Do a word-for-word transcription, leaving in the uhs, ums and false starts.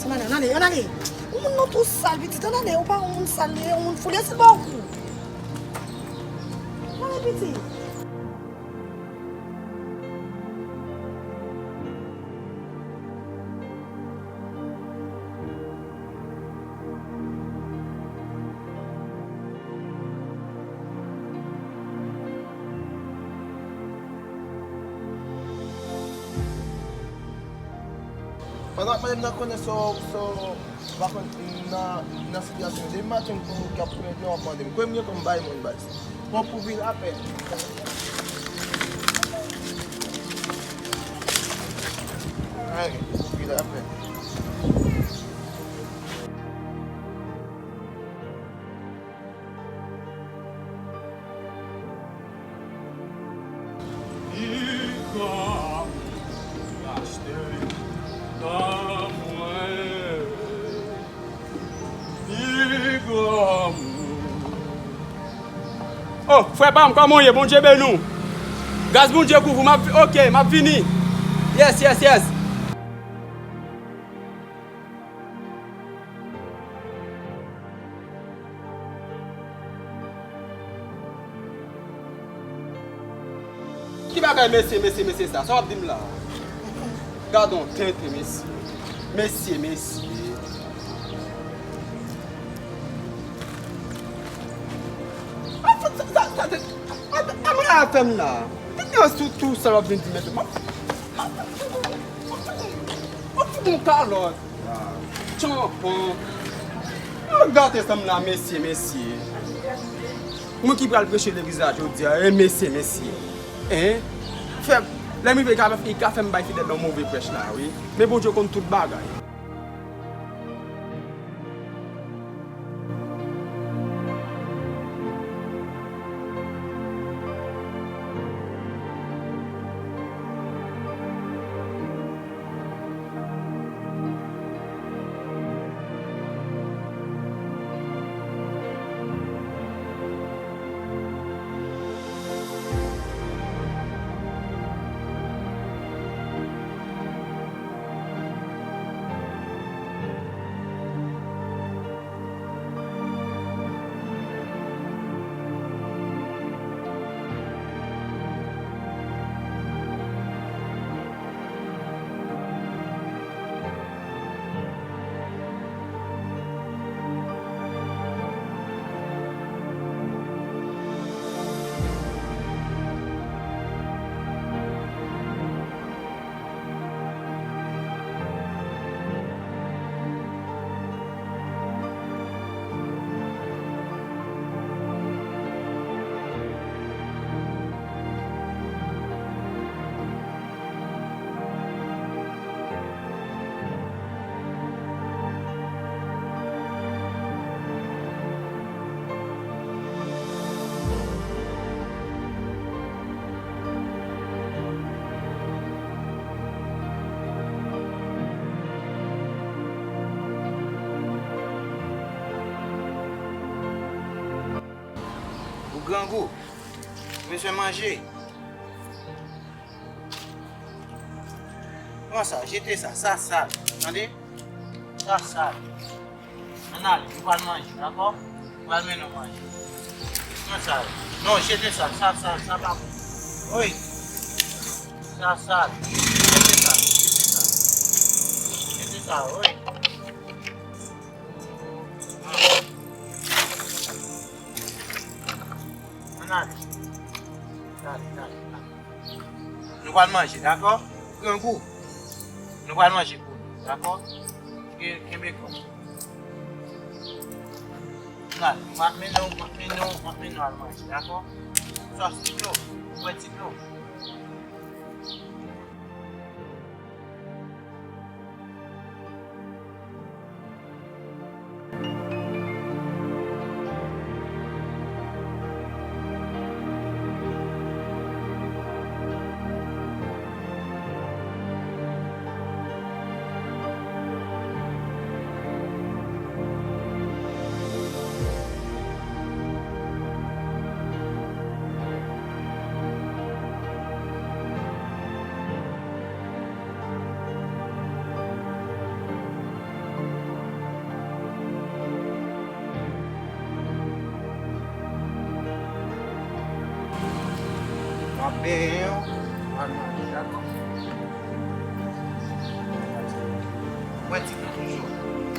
Ann ale, ann ale, ann ale. Ou moun nan tou sal, pitit, ann ale, ou pa yon moun sal, li, yon moun foule, si l ba w kou. Ann ale, pitit. Pandan w ap mande m nan konnen sa w, sa w, pa konn, nan, nan sitiyasyon demen maten m konn ki ap konnen nan w ap mande m. Kwen m gen kòm bay moun baz. Pran pou vi lapè. Ay, pou vi lapè. Piga, raste, damwen, piga. Oh, frè pa m, kòman w ye? Bondye beni w. Gras Bondye kouvri w. M ap, ok, m ap vini. Yes, yes, yes. Ki bagay mesye, mesye, mesye sa? Sa w ap di m la? Gadon tenten, mesye. Mesye, mesye. Sa, sa, sa, sa, sa, sa mwen a fè m la? Ki dyans tou, tou sa w ap vin di, mesye? M ap, m ap, m ap, m ap, m ap, m ap, m ap, m ap, Tchanpan. An gate sa m la, mesye, mesye. Mwen ki pral preche legliz la jodi a, en, mesye, mesye. En? Fè, lè m rive, li ka, li ka fè m bay Fidèl yon move prèch la, wi. Men Bondye konn tout bagay. Ou grangou. Ou bezwen manje. Pran sa, jete sa, sa sal. Tande? Sa sal. Ann ale, nou pral manje, dakò? Nou pral mennen w manje. Pran sa. Non, jete sa, sa sal, sa pa bon. Wi. Sa sal. Jete sa, jete sa. Jete sa, wi. Ann ale. Ann ale. Ann ale, ann ale, ann ale. Nou pral manje, dakò? Grangou. Nou pral manje pou nou, dakò? Ke-, kenbe kò. Ann ale, m ap mennen w, m ap mennen w, m ap mennen w al manje, dakò? Sòs ti dlo, ou bwè ti dlo. W ap benyen yo, w al manje, dakò? Mwen di nou toujou.